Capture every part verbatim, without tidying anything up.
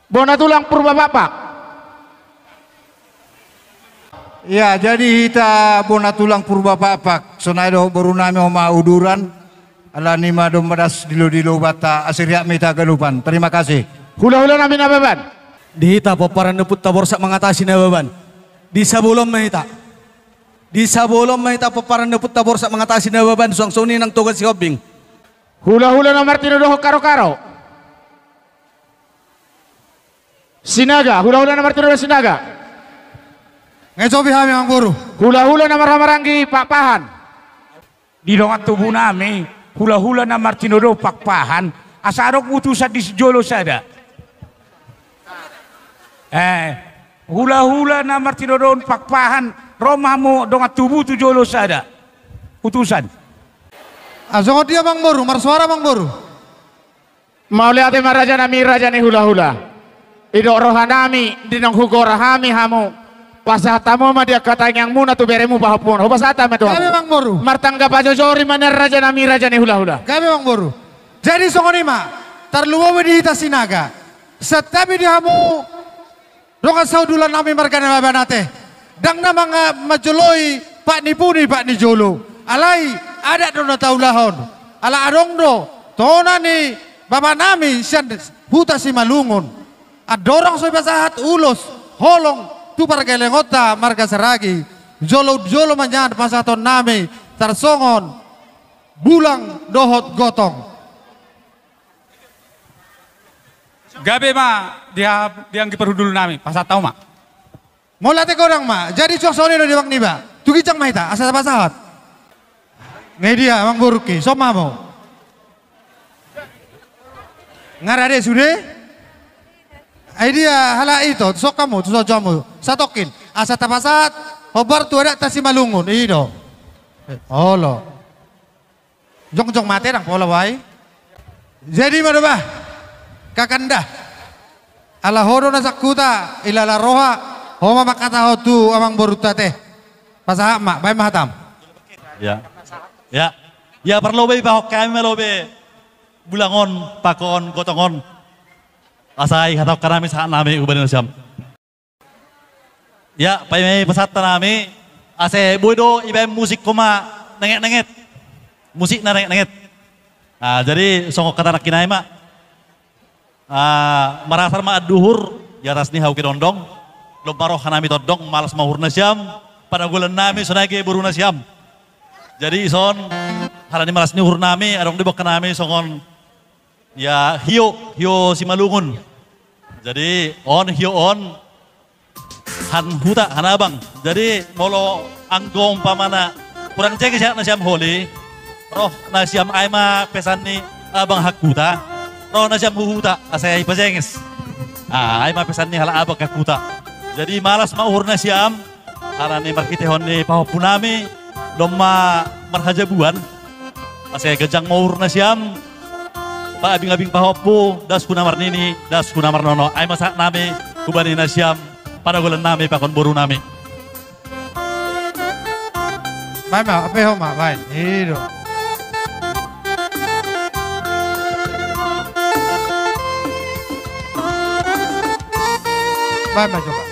Bona tulang Purba Pakpak. Ia, jadi hita bona tulang Purba Pakpak, sonai dohot boru nami Oma Uduran, alani ma domma das dilo-dilo banta, asa riak ma hita haganupan. Terima kasih. Hula-hula nami Nababan. Di hita pomparan ni Ompunta Borsak Mangatasi Nababan. Di Sabolon ma hita. Di Sabolon ma hita pomparan ni Ompunta Borsak Mangatasi Nababan, suang songon i nang Toga Sihombing. Hula-hula na martinodohon karo-karo. Sinaga, hula-hula na martinodohon Sinaga. Ngejopi hami, Amang Boru. Hula-hula na marhamaranggi Pakpahan. Di dongan tubu nami, hula-hula na martinodohon Pakpahan, asa adong utusan di jolo sada. Eh, hula-hula na martinodohon Pakpahan, ro ma hamu dongan tubu tu jolo sada. Utusan. Ah, songon dia, Amang Boru, marsuara, Amang Boru. Mauliate ma raja nami, raja ni hula-hula. Didok roha nami, di naung hugora hami hamu, pasahat hamu ma di angka tangiangmuna tu beremu pahompumuna. Hupasahat hami tu hamu. Gabe, Amang Boru. Martangga pajojori ma nian raja nami, raja ni hula-hula. Gabe, Amang Boru. Jadi songon i ma, tarlumobi di hita Sinaga. Santabi di hamu dongan sahundulan nami marga Nababan ate. Ndang na manga-, manjoloi pat ni pudi pat ni jolo. Alai adat do na taulahon. Ala adong do tona ni bapa nami sian huta Simalungun. Andorang so dipasahat ulos holong tu pargellengonta marga Saragi, jolo-jolo ma nian pasahaton nami tarsongon bulang dohot gotong. Gabe ma di ha-, di anggi parhundul nami, pasahat hamu ma. Mauliate godang ma. Jadi suang songon i do di bang niba. Tu ginjang ma hita, asa tapasahat. Nga i dia, Amang Boru, i son ma hamu. Nga rade sude? Ai dia halak ito, tu son hamu, tu son hamu. Satongkin, asa tapasahat hombar tu adatta Simalungun, i do. Olo. Jongjong ma ate, ndang pola, bah. Jadi ma do, bah. Kakanda. Ala ho do na sangkuta, ilala roha, ho ma mangkatahon tu Amang Borunta ate. Pasahat ma, baen ma hatam. Ya. Ya. Ya, parlobei pahompu hami ma lobe bulang on, pakon, gotong on. Asa i hatahon hami sahat nami hubani nasiam. Ya, paima i pasahat nami, asa boi do ibaen musik homa nenget-nenget. Musik na nenget-nenget. Ah, jadi songon hata nangkin i ma. Ah, marasar ma anduhur di atas ni hau Kedondong. Lompa roha nami tondong, malas ma uhur nasiam, panagolan nami sonai ge boru nasiam. Jadi ison, harani malas ni uhur nami, adong di bangka nami songon ya, hio, hio Simalungun. Jadi on, hio on, han huta, han abang. Jadi molo anggo umpamana hurang jenges sian nasiam holi, roh nasiam ai ma pesan ni abang han huta, roh nasiam hu huta, asa i pajenges. Ah, ai ma pesan ni halak abang han huta. Jadi malas ma uhur nasiam, harani marhitehon ni pahompu nami, domma marhajabuan. Asa ganjang ma uhur nasiam, paabing-abing pahompu, das hu na marnini, das hu na marnono, ai ma sahat nami hubani nasiam, panagolan nami pakon boru nami. Baen ma, ape homa, baen. I do. Baen ma coba.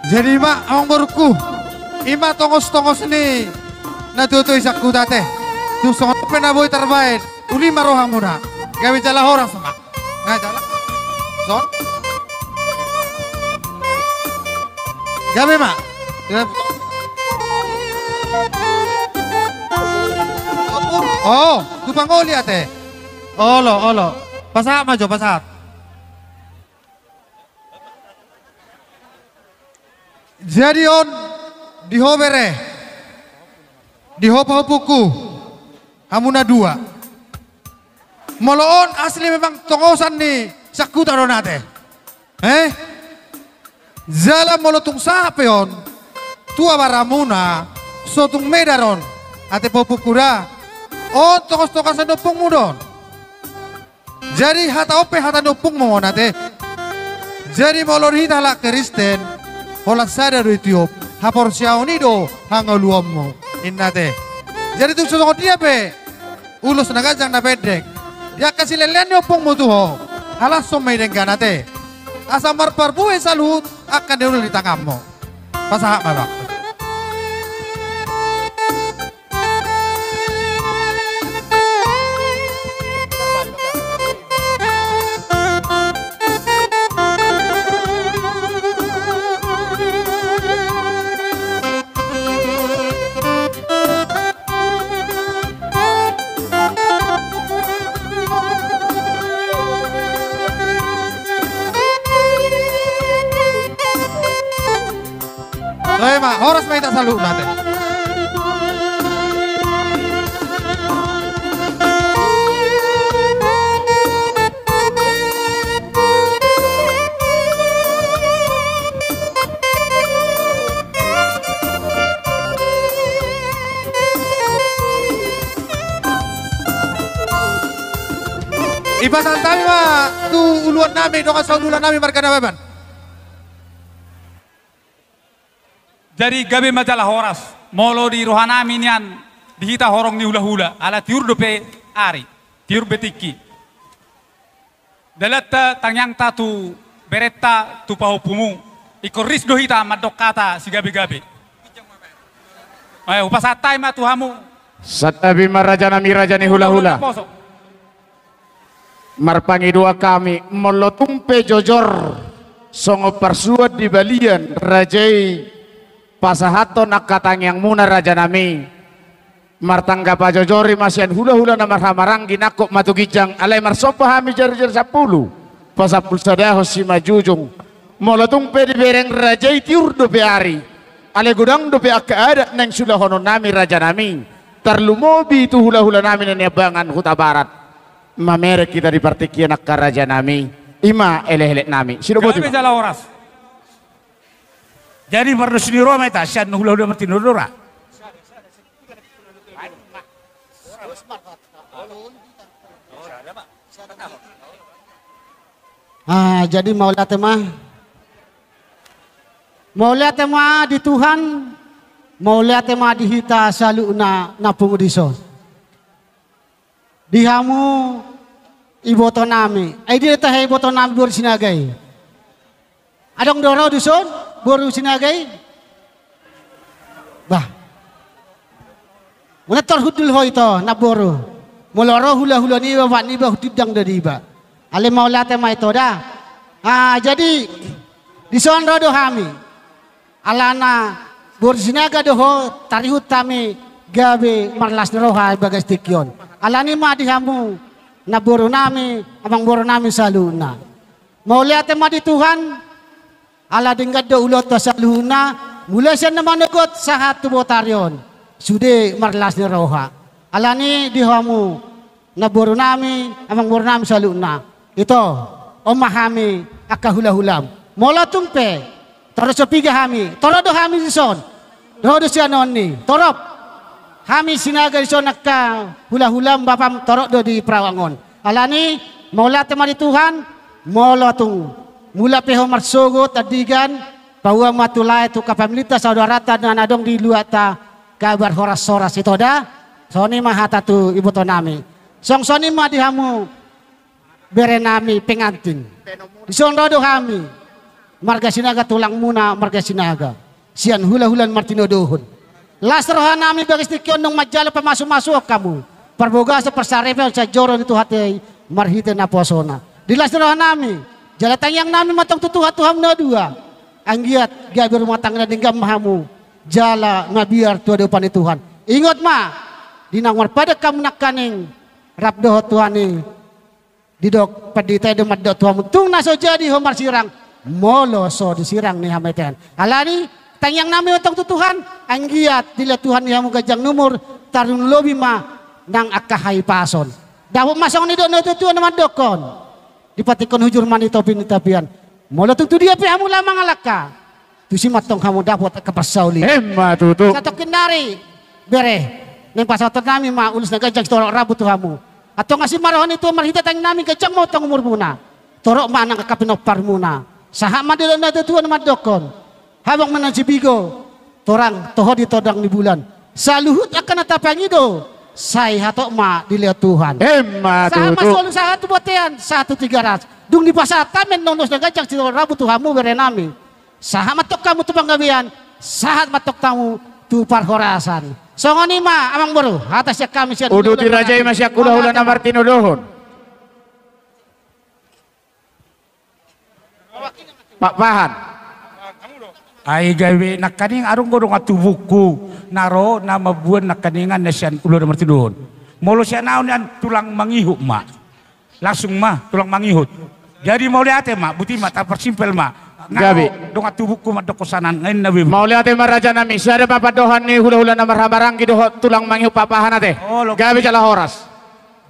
Jadi ma, amang borungku, Ima tongos-tongos ni na tutu i sangkuta ate. Tung songon pe na boi tarbaen, uli ma rohamuna. Gabe jala horas ma. Nga jala. Son. Gabe ma. Oh, tu pangoli ate. Olo, olo. Pasahat ma jo, pasahat. Jadi on di ho bere, di ho pahompungku, hamu na dua. Molo on asli memang tongosan ni sangkuta do on ate. Eh? Jala molo tung sahat pe on tu abaramuna, so tung medar on ate pahompungku da. On tongos-tongosan ni ompungmu do on. Jadi hata on pe hata ni ompungmu on ate. Jadi molo di hita halak Kristen, holan sada do i tiop, haporseaon i do hangoluanmu, ninna ate. Jadi tung songon dia pe ulos na ganjang na pendek di angka silelean ni ompungmu tu ho, halashon ma i denggan ate. Asa marparbue saluhut angka na niula ni tanganmu. Pasahat ma bang. Toe ma, horas ma hita saluhutna ate. Ipasahat hami ma tu uluan nami, dongan sahundulan nami marga Nababan. Jadi gabe ma jala horas, molo di roha nami nian di hita horong ni hulahula, ala tiur dope ari, tiur be tingki. Dalanta tangiangta tu berenta tu pahompumu, ingkon ris do hita mandok hata sigabegabe. Eh, hupasahat hami ma tu hamu. Santabi ma raja nami, raja ni hulahula. Marpangidoan hami, molo tung pe jojor songon parsuan di balian raja i pasahathon angka tangiangmuna raja nami. Martanggapan jojor i ma sian hulahula na marhahamaranggi, nangkok ma tu ginjang, alai marsomba hami jarijari sampulu, pasampulusadahon simanjujung. Molo tung pe dibereng raja i tiur dope ari, alai godang dope angka adat naeng sulahonon nami raja nami, tarlumobi tu hulahula nami na niambangan Hutabarat. Mamereng hita di partingkian angka raja nami, i ma elekelek nami. Sidoboti ma. Gabe jala horas. Jadi pardos ni roha ma hita sian hulahula martinodora. Ah, jadi mauliate ma. Mauliate ma di Tuhan. Mauliate ma di hita saluhutna na pungu dison. Di hamu iboto nami. Ai dia tahe iboto nami boru Sinaga i? Adong do ro dison boru Sinaga i? Bah. Molo tor hundul ho ito namboru. Molo ro hulahula niba, bapak niba, hutindang do diba. Alai mauliate ma ito da. Ah, jadi dison ro do hami. Alana boru Sinaga do ho, tarihut hami gabe marlas ni roha bagas tingki on. Alani ma di hamu namboru nami, amangboru nami saluhutna. Mauliate ma di Tuhan, ala denggan do ulaonta saluhutna, mulai sian na manogot sahat tu botari on, sude marlas ni roha. Alani di hamu namboru nami, amangboru nami saluhutna. Ito, on ma hami angka hulahulam. Molo tung pe, torop so piga hami, torop do hami dison. Dohot do sian on ni, torop. Hami Sinaga dison angka hulahulam bapam torop do di Perawang on. Alani, mauliate ma di Tuhan, molo tung mulak pe ho marsogot andigan, paboa ma tu lae tu angka familita saudaranta na adong di luatta, kabar horas-horas ito da, songon i ma hata tu iboto nami. Songon i ma di hamu bere nami pengantin. Dison ro do hami, marga Sinaga, tulangmuna marga Sinaga. sian hulahula na martinodohon. Las rohanami bagas tingki on nunga manjalo pamasumasuon hamu, parbagason parsaripeon sian joro ni Tuhanta i marhite naposona. Di las rohanami jala tangiangnami ma tong tu Tuhan tu hamu na dua, anggiat gabe rumah tangga na denggan ma hamu jala mabiar tu adopan ni Tuhan. Ingot ma, di naung marpadan hamu nangkaning rap dohot Tuhan i, didok pandita i do mandok tu hamu, tung na so jadi ho marsirang molo so disirang ni hamatean. Alani tangiangnami ma tong tu Tuhan, anggiat dilehon Tuhan i hamu ganjang ni umur, tarlumobi ma nang angka hahipason. Dapot ma songon nidok ni natuatua na mandokkon, dipatikkon hujur ma ni topi ni tapian. Molo tung tu dia pe hamu laho mangalangka, tusi ma tong hamu dapot angka parsaulian. Emma tutu. Satongkin nari, bere, naeng pasahatonnami ma ulos na ganjang sitorop rambu tu hamu. Antong asi ma roha ni Tuhan marhite tangiangnami, ganjang ma tong umurmuna, torop ma nang angka pinomparmuna. Sahat ma didok ni natuatua na mandokkon, habang ma na sipigo, torang toho di tondang ni bulan. Saluhut angka na tapangido, sai hatop ma dilehon Tuhan. Emma tutu. Sahat ma solu, sahat tu bontean, sahat tu Tigaras. Dung dipasahat hami annon ulos na ganjang sitorop rambu tu hamu berenami, sahat ma tong hamu tu panggabean, sahat ma tong hamu tu parhorasan. Songon i ma amang boru, hata sian hami sian uduti raja i ma sian hulahula na martinodohon. Pakpahan. Ai gabe nangkaning adong do dongan tubungku na ro na mamboan nangkaningan na sian hulahula na martinodohon. Molo sian ahu nian tulang mangihut ma. Langsung ma tulang mangihut. Jadi mauliate ma, boti ma, taparsimpel ma. Nga ro dongan tubungku mandokkon sanan, nga inna be. Mauliate ma rajanami, sada ma pandohan ni hulahula na marhahamaranggi dohot tulang mangihut, Pakpahan ate. Gabe jala horas.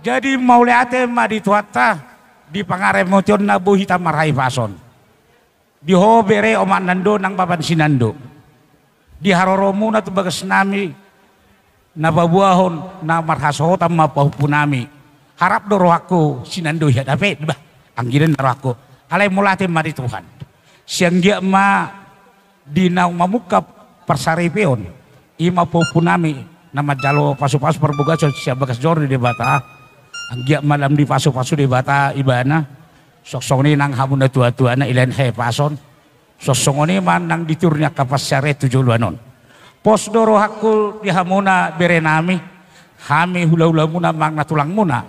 Jadi mauliate ma di Tuhanta, di pangaramotionna boi hita marhahipason. Di ho bere, omak nando nang bapa ni si Nando, di haroromuna tu bagasnami na paboahon na marhasohotan ma pahompunami. Harap do rohangku si Nando i, hape bah, anggiat do rohangku. Alai mauliate ma di Tuhan, sai anggiat ma di naung mamungka parsaripeon, i ma pahompunami na manjalo pasupasu parbagason sian bagas joro ni Debata. Anggiat ma lam dipasupasu Debata ibana. Songon i nang hamu natuatuana, dilehon hahipason. Songon i ma nang di toru ni angka pansarian tu joloan on. Pos do rohangku di hamuna berenami, hami hulahulamuna manang na tulangmuna.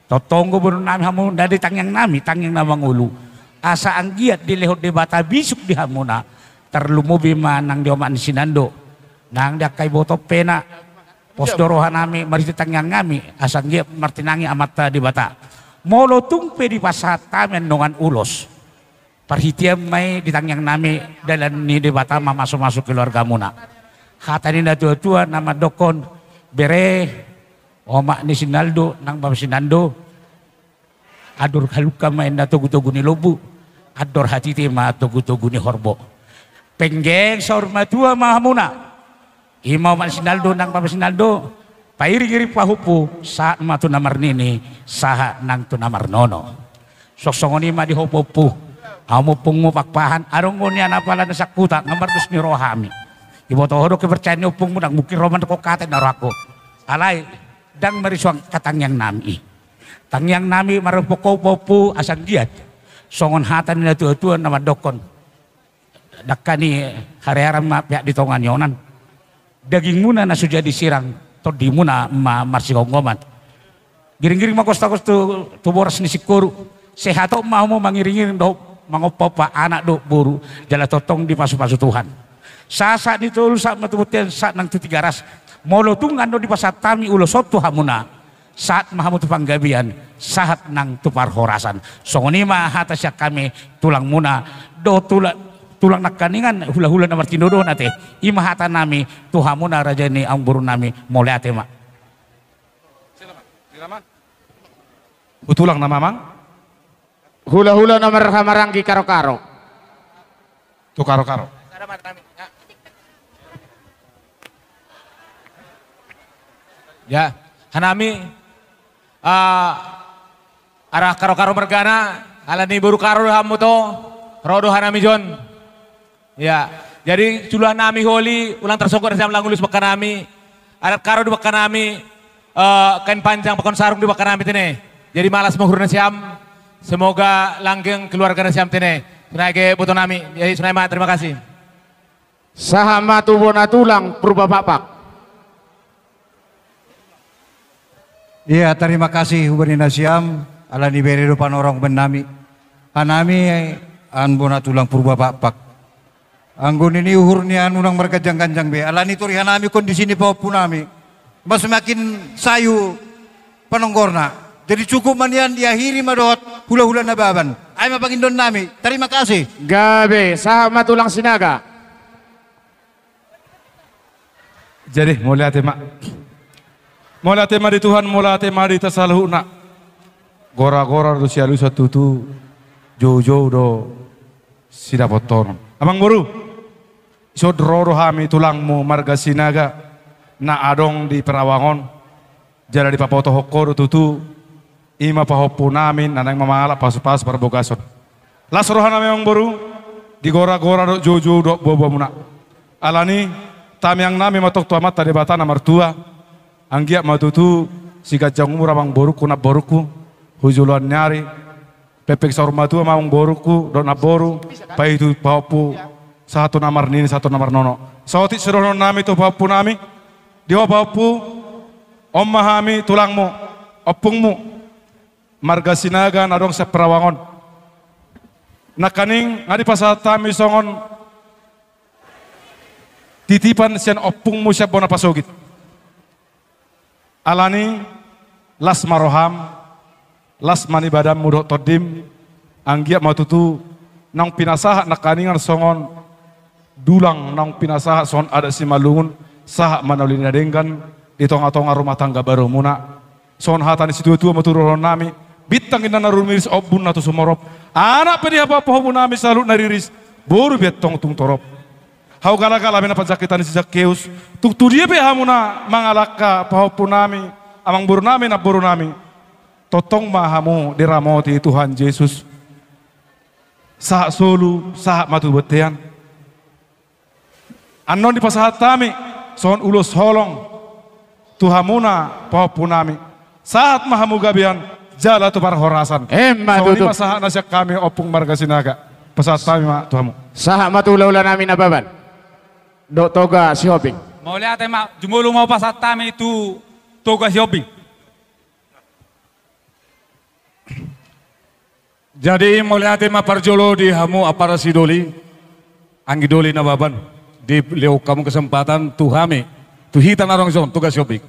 Tongtong do boanonnami hamu na di tangiangnami, tangiang na mangolu, asa anggiat dilehon Debata bisuk di hamuna. Tarlumobi ma nang di omak ni si Nando, nang di angka iboto pe na. Pos do rohanami marhite tangiangnami, asa anggiat martinangi Amanta Debata. Molo tung pe dipasahat hami annon ulos, parhitean ma i di tangiangnami, dalan ni Debata ma masumasu keluargamuna. Hata ni natuatua na mandokkon, bere, omak ni si Nando nang bapa ni si Nando, andor halumpang ma inna togutogu ni lombu, andor hatiti ma togutogu ni horbo. Penggeng saur matua ma hamuna. I ma omak ni si Nando nang bapa ni si Nando, pairingiring pahompu, sahat ma tu na marnini, sahat nang tu na marnono. Songon i ma di ho pahompu, hamu ompungmu Pakpahan, adong do nian apala na sangkutan, nga mardos ni roha hami. Diboto ho do kepercayaan ni ompungmu, ndang mungkin ro mandokkon hata inna rohangku. Alai ndang marisuang angka tangiangnami i. Tangiangnami marhite ho pahompu, asa anggiat songon hata ni natuatua na mandokkon, dangka ni hariaran ma peak di tonga ni onan. Dagingmuna na so jadi sirang, tondimuna ma marsigomgoman. Giringiring ma gosgos tu, tu boras ni singkoru. Sai hatop ma hamu mangiringiring dohot mangompaompa anak dohot boru, jala tongtong dipasupasu Tuhan. Sahat ni tolu, sahat ma tu bontean, sahat nang tu Tigaras. Molo tung annon dipasahat hami ulos on tu hamuna, sahat ma hamu tu panggabean, sahat nang tu parhorasan. Songon i ma hata sian hami tulangmuna, dohot tulang, tulang nangkaningan hulahula na martinodohon ate. I ma hatanami tu hamuna raja ni amangborunami, mauliate ma. Hutulang nama amang. Hulahula na marhahamaranggi Karokaro. Tu Karokaro. Ya, hanami, ah, arah Karokaro margana, ala ni boru Karo do hamu to, ro do hanami jon. Ya, jadi juluannami holi, ulang tarsonggot nasiam, ulang ulos bakkanami, adat Karo do bakkanami, eh, kain panjang pakon sarung do bakkanami tene. Jadi malas ma uhur nasiam, semoga langgeng keluarga nasiam tene. Sonai ma botonami, jadi sonai ma, terima kasih. Sahat ma tu bona tulang Purba Pakpak. Ia, tarima kasih hubani nasiam, ala ni bere do panorang bennami. Hanami an bona tulang Purba Pakpak. Anggo nini uhur ni an unang marganjang-ganjang be, ala ni tori hanami kondisi ni pahompu nami, ma semakin sayu panonggorna. Jadi cukup ma nian diakhiri ma dohot hula-hula Nababan. Ai ma pangindo nami. Tarima kasih. Gabe, sahat ma tulang Sinaga. Jadi, mauliate ma. Mauliate ma di Tuhan, mauliate ma di hita saluhutna. Gora-gora do sialusan tutu, jou-jou do sidapothon. Amangboru, ison ro do hami tulangmu marga Sinaga, na adong di Perawang on. Jala dipabotohon ho do tutu, i ma pahompu nami na naeng mangalap pasu-pasu parbogason. Las roha nami amangboru, di gora-gora dohot jou-jou dohot boa-boamuna. Ala ni, tamiang nami ma tong tu Amanta Debata na martua, anggiat ma tutu siganjang umur amangborungku namborungku, tu joloan ni ari, pengpeng saur matua ma amangborungku dohot namboru, paihut pahompu, sahat tu na marnini, sahat tu na marnono. Saotik sidohonon nami tu pahompu nami, di ho pahompu, on ma hami tulangmu, ompungmu, marga Sinaga na adong sian Perawang on. Nangkaning nga dipasahat hami songon titipan sian ompungmu sian bona pasogit. Ala ni, las ma roham, las ma ni badanmu dohot tondim, anggiat ma tutu naung pinasahat nangkaningan songon dulang naung pinasahat songon adat Simalungun, sahat ma na uli na denggan di tonga-tonga rumah tangga barumuna. Songon hata ni situa-tua ma tutu dohonon nami, bintang inna na rumiris, ombun na tung sumorop, anak pe di hapahapamu nami saluhut na riris, boru pe antong tung torop. Hau gala-gala be na panjangkitan ni si Sakeus, tung tu dia pe hamu na mangalangka pahompu nami, amangboru nami, namboru nami, tongtong ma hamu diramoti Tuhan Jesus. Sahat solu, sahat ma tu bontean. Annon dipasahat hami songon ulos holong tu hamuna pahompu nami. Sahat ma hamu gabean jala tu parhorasan. Emma tutu. Songon i ma sahat na sian hami ompung marga Sinaga. Pasahat hami ma tu hamu. Sahat ma tu hula-hula nami Nababan dohot Toga Sihombing. Mauliate ma, jumolo ma hupasahat hami tu Toga Sihombing. Jadi, mauliate ma parjolo di hamu aparat sidoli, anggi doli Nababan, dilehon hamu kesempatan tu hami, tu hita na adong dison, Toga Sihombing.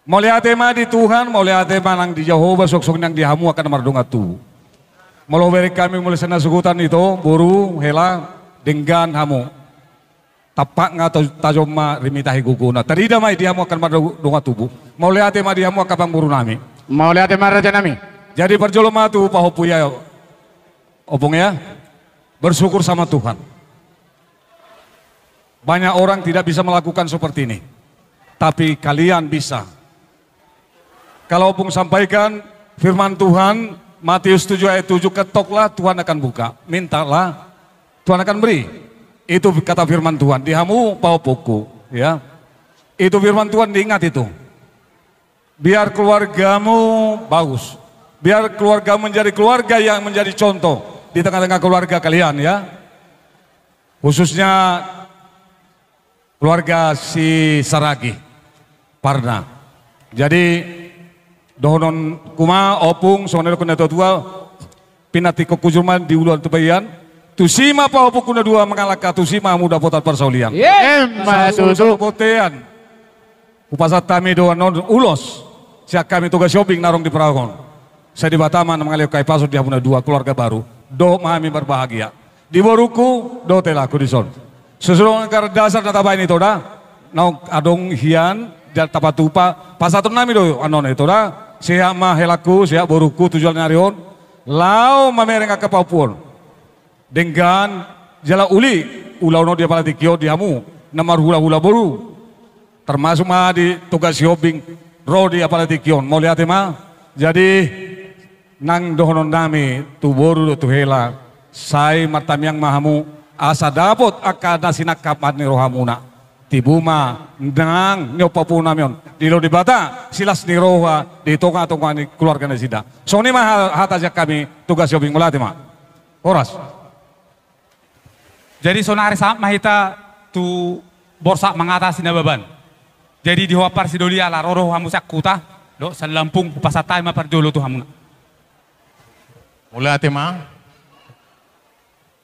Mauliate ma di Tuhan, mauliate ma nang di Jahowa, suang-suang nang di hamu angka na mardongan tubu. Molo hubereng hami mauliate sian hasuhuton, ito, boru, hela, denggan hamu. Tampak nga to tajom ma rimitahi gogona. Tarida ma i di hamu angka na mardongan tubu. Mauliate ma di hamu angka amangboru nami. Mauliate ma raja nami. Jadi parjolo ma tu pahompu i, ompung ya. Bersyukur sama Tuhan. Banyak orang tidak bisa melakukan seperti ini. Tapi kalian bisa. Kalau ompung sampaikan firman Tuhan, Matius tujuh ayat tujuh, ketoklah, Tuhan akan buka. Mintalah, Tuhan akan beri. Itu kata firman Tuhan. Di hamu pahompungku, ya. Itu firman Tuhan, diingat itu. Biar keluargamu bagus. Biar keluargamu menjadi keluarga yang menjadi contoh di tengah-tengah keluarga kalian, ya. Khususnya keluarga si Saragi, Parna. Jadi, dohononku ma, ompung, songon na nidok ni natua-tua, pinantikhon hujur ma di uluan tu bagian, tusi ma pahompungku na dua mangalangka, tusi ma hamu dapotan parsaulian. Emma tutu. Sahat solu sahat bontean. Hupasahat hami do annon ulos sian hami Toga Sihombing na adong di Perawang on. Sai Debata ma na mangalehon hahipason di hamuna dua keluarga baru. Dohot ma hami marbahagia. Di borungku dohot helaku dison. Susunon angka dasar na tabaen, ito da. Naung adong hian, jala tapatupa. Pasahaton nami do annon, ito da. Sehat ma helaku, sehat borungku tu joloan ni ari on. Laho mamereng angka pahompu on. Denggan, jala uli, ulaon on di apala tingki on di hamu, na marhula-hula boru. Termasuk ma di Toga Sihombing, ro di apala tingki on. Mauliate ma. Jadi, nang dohonon nami, tu boru dohot tu hela, sai martamiang ma hamu, asa dapot angka na sinangkap ni rohamuna. Tibu ma, nang, nion pahompu nami on. Dilehon Debata, silas ni roha, di tonga-tonga ni keluarga nasida. Songon i ma ha-, hata sian hami, Toga Sihombing, mauliate ma. Horas. Jadi, sonari sahat ma hita tu Borsak Mangatasi Nababan. Jadi di ho parsidoli ala ro do hamu sian huta dohot sian lampung, hupasahat hami ma parjolo tu hamuna. Mauliate ma.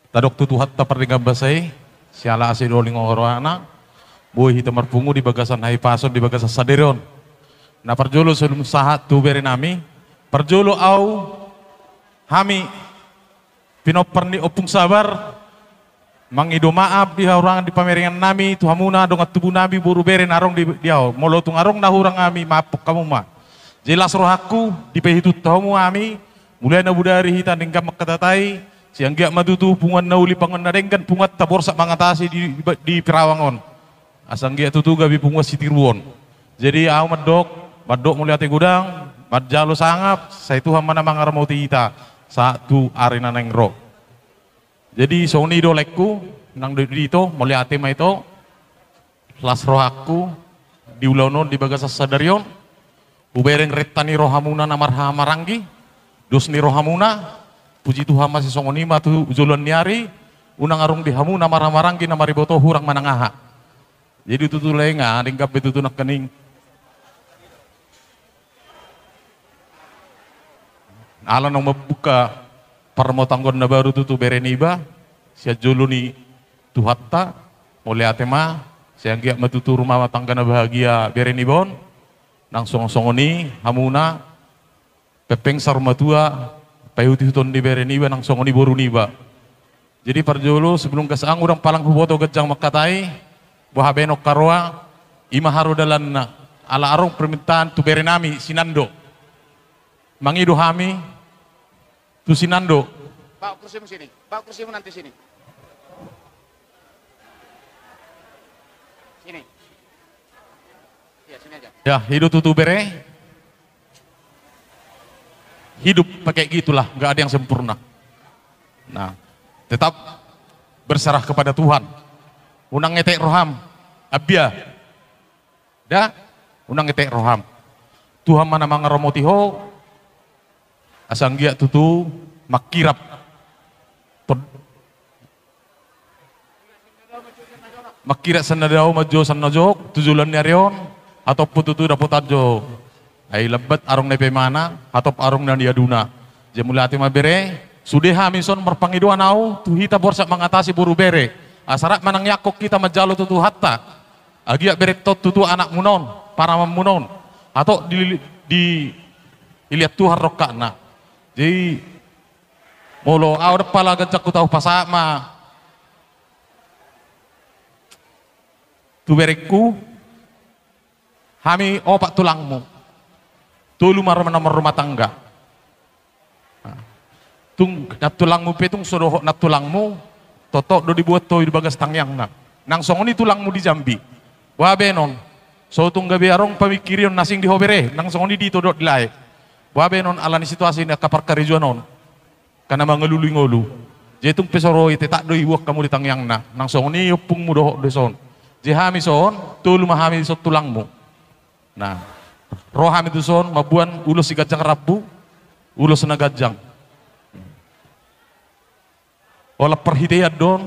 Tadok tu Tuhanta pardenggan basa i, siala asi do linggoan rohana, boi hita marpungu di bagasan hahipason di bagasan sadari on. Na parjolo sebelum sahat tu bere nami, parjolo au hami pinompar ni Ompung Sabar mangido maaf di hahurangan di pamerengan nami tu hamuna dongan tubu nami boru bere na adong di, di ahu. Molo tung adong na hurang hami, maaf hamu ma. Jelas rohangku, dipaihutihut hamu hami, mulai na bodari hita denggan mangkatai, sai anggiat ma tutu punguan na uli, punguan na denggan, punguanta Borsak Mangatasi di, di, di Pirawang on. Asa anggiat tutu gabe punguan sitiruon. Jadi ahu mandok, mandok mauliate godang, manjalo sangap, sai Tuhan ma na mangaramoti hita sahat tu ari na naeng ro. Jadi songon i do laengku, nang do ito, mauliate ma ito. Las rohangku di ulaon on, di bagasan sadari on, hubereng renta ni rohamuna na marhahamaranggi, dos ni rohamuna, puji Tuhan, masih songon i ma tu joloan ni ari, unang adong di hamu na marhahamaranggi na mariboto hurang manang aha. Jadi tutu lae nga denggan be tutu nangkaning. Ala naung mambuka parrumatanggaon na baru tutu bere niba, sian jolo ni Tuhanta, mauliate ma, sai anggiat ma tutu rumah tangga na bahagia bere niba on, nang songon-songon i hamuna, pepeng saur matua, paihut-ihuton ni bere niba, nang songon i boru niba. Jadi parjolo, sebelum gas, au ndang palang huboto ganjang mangkatai, boha baenon haroa, i ma haroa dalanna, ala adong permintaan tu bere nami, si Nando. Mangido hami, tu si Nando. Bawa kursimu sini, bawa kursimu nanti sini. Sini. Iya, sini aja. Ya, i do tutu bere. Hidup pakai gitulah, nggak ada yang sempurna. Nah, tetap berserah kepada Tuhan. Unang etek roham, Abia. Da, unang etek roham. Tuhan ma na mangaramoti ho, asa anggiat tutu mangkirap. Tod-, mangkirap sian na dao, manjou sian na jok, tu joloan ni ari on, hatop ho tutu dapotan jo. Ai lambat adong na ipaimana, hatop adong na niaduna. Jadi mauliate ma bere, sude hami son marpangidoan au, tu hita Borsak Mangatasi boru bere. Asa rap manang iangkon hita manjalo tu Tuhanta. Anggiat berenta on tutu anakmuna on, paramanmuna on. Hatop di, di, dilehon Tuhan rongkapna. Jadi, molo au ndang pala ganjang hutahu, pasahat ma tu berengku, hami opat tulangmu. Tolu ma na marrumah tangga. Tung nantulangmu pe tung so dohot nantulangmu, totop do dibuat ho di bagas tangiangna. Nang songon i tulangmu di Jambi. Boha baenon? So tung gabe adong pamingkirion na asing di ho bere, nang songon i di ito dohot di lae. Boha baenon ala ni situasi ni angka parkarejoan on. Angka na mangalului ngolu. Jadi tung pe so ro i tetap do ibuat hamu di tangiangna. Nang songon i ompungmu dohot dison. Jadi hami son, tolu ma hami son tulangmu. Nah, ro hami tuson mamboan ulos siganjang rambu, ulos na ganjang. Holan parhitean do on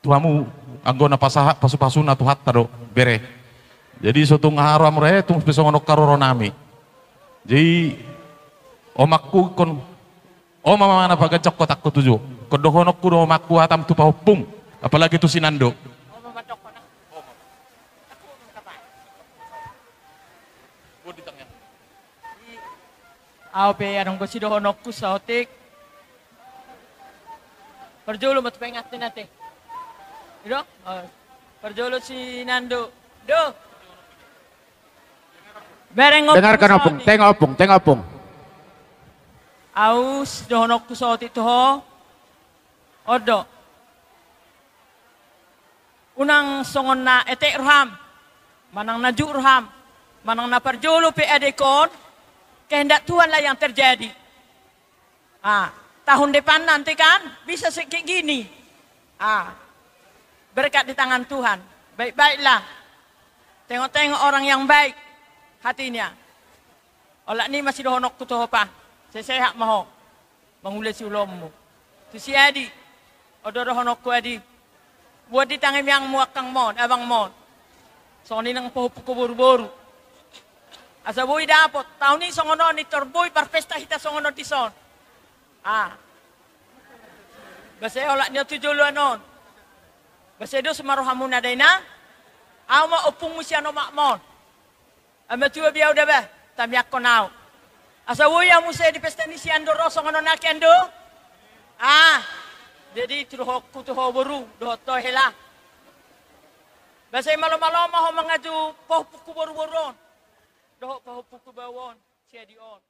tu hamu, anggo na pasahat pasupasuna Tuhanta do, bere. Jadi so tung aha roham, bere, tung pe songon on haroronami. Jadi omakku ingkon, oma ma na paganjang hotangku tuju. Ingkon dohononku do omakku hatam tu pahompum, apalagi tu si Nando. Ahu pe adong do sidohononku saotik. Parjolo ma tu paingaton ate. I do? Oh. Parjolo si Nando. Do. Bereng ompung. Dengarkan ompung, saotik. Tengok ompung, tengok ompung. Ahu sidohononku saotik tu ho. On do. Unang songon na etek roham, manang na juk roham, manang na parjolo pe adek on, kehendak Tuhanlah yang terjadi. Ah, tahun depan nanti kan bisa se-, kayak gini. Ah, berkat di tangan Tuhan. Baik-baiklah. Tengok-tengok orang yang baik hatinya. Olat ni ma sidohononku tu ho, pa. Sehat-sehat ma ho. Mangulasi ulaonmu. Tu si Adi. On do dohononku, Adi. Buat di tangan miangmu, angkangmon, abangmon. Songon i nang pahompu boruboru. Asa boi dapot, taon i songon on, nintor boi parpesta hita songon on dison. Ah. Boasa olat ni on tu joloan on. Boasa dos ma rohamuna dainang. Ahu ma ompungmu sian omakmon. Ai matua be ahu da bah, tamiangkon ahu. Asa boi ahu muse di pesta ni si Ando ro songon on, anggi Ando. Ah. Jadi tu dohotku tu ho boru, dohot ho hela. Boasa i malomalo ma ho mangaju pahompungku boruboru on. Dohot pahompungku bau on, si Adi on.